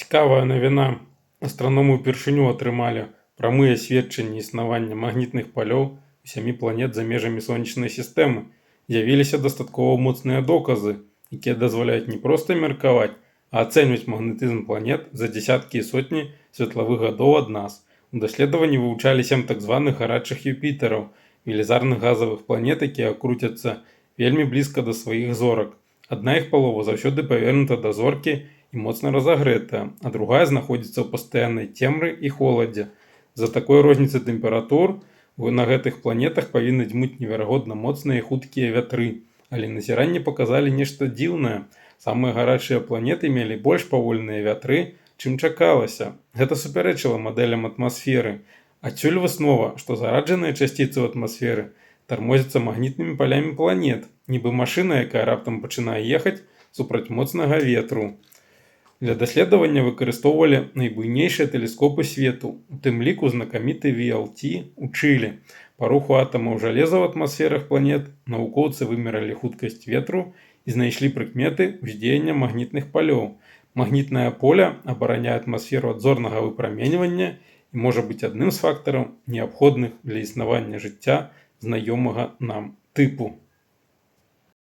Цікавая навіна. Астраномы ўпершыню атрымалі прамыя сведчанні існавання магнітных палёў у сямі планет за межамі Сонечнай сістэмы. З'явіліся дастаткова моцныя доказы, якія дазваляюць не проста меркаваць, а ацэньваць магнетызм планет за дзесяткі і сотні светлавых гадоў ад нас. У даследаванні вывучалі сем так званых гарачых Юпітараў, велізарных газавых планет, якія круцяцца вельмі блізка да сваіх зорак. Адна іх палова заўсёды павернута да зоркі і моцна разагрэтая, а другая знаходзіцца ў пастаяннай цемры і холадзе. З-за такой розніцы тэмператур на гэтых планетах павінны дзьмуць неверагодна моцныя і хуткія вятры. Але назіранні паказалі нешта дзіўнае. Самыя гарачыя планеты мелі больш павольныя вятры, чым чакалася. Гэта супярэчыла мадэлям атмасферы. Адсюль выснова, што зараджаныя часціцы ў атмасферы тармозяцца магнітнымі палямі планет, нібы машына, якая раптам пачынае ехаць супраць моцнага ветру. Для даследавання выкарыстоўвалі найбуйнейшыя тэлескопы свету, у тым ліку знакаміты VLT ў Чылі. Па руху атамаў жалеза ў атмасферах планет навукоўцы вымералі хуткасць ветру і знайшлі прыкметы ўздзеяння магнітных палёў. Магнітнае поле абараняе атмасферу ад зорнага выпраменьвання і можа быць адным з фактараў, неабходных для існавання жыцця знаёмага нам тыпу.